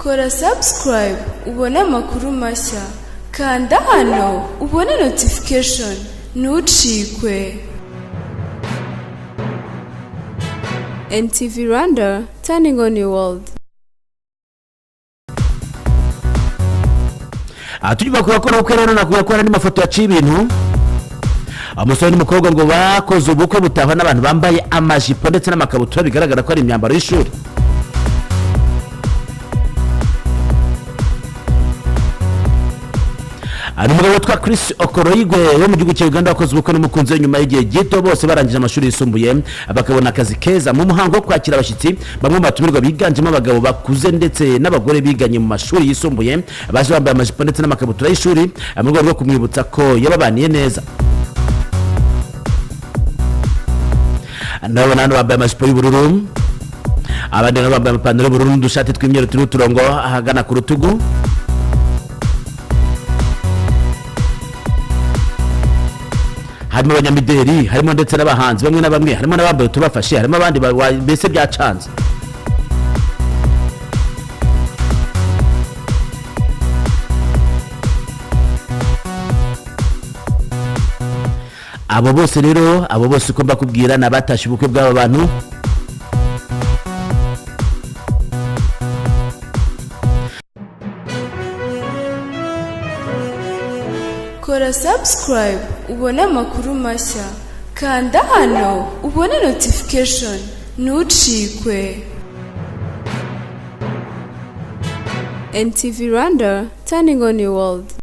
Kora subscribe ubone amakuru mashya. Kanda hano ubone notification, ntucikwe. NTV Rwanda, turning on your world. Aha tujya kubakora ubukwe rero, nakubwira ko hari andi mafoto yaciye ibintu. Umusore n'umukobwa ngo bakoze ubukwe butahwa n'abantu bambaye amajipo ndetse n'amakabutura, bigaragara ko ari imyambaro y'ishuri. Hari umugabo witwa Chris Okoroigwe wo mu gihugu cya Uganda wakoze ubukwe n'umukunzi we nyuma y'igihe gito bose barangije amashuri yisumbuye, bakabona akazi keza. Mu muhango wo kwakira abashyitsi, bamwe mu batumirwa biganjemo abagabo bakuze ndetse n'abagore biganye mu mashuri yisumbuye baje bambaye amajipo ndetse n'amakabutura y'ishuri mu rwego rwo kumwibutsa ko yababaniye neza. Ndabona hano bambaye amajipo y'ubururu, abandi nabo bambaye amapantaro y'ubururu n'udushati tw'imyeru turiho uturongo ahagana ku rutugu. Harimo abanyamideli, harimo ndetse n'abahanzi bamwe na bamwe, harimo n'abambaye utubafashe, harimo abandi mbese byacanze. Abo bose rero, abo bose uko mbakubwira, ni abatashye ubukwe bw'aba bantu. Kora subscribe ubone amakuru mashya. Kanda hano ubone notification, ntucikwe. NTV Rwanda, turning on your world.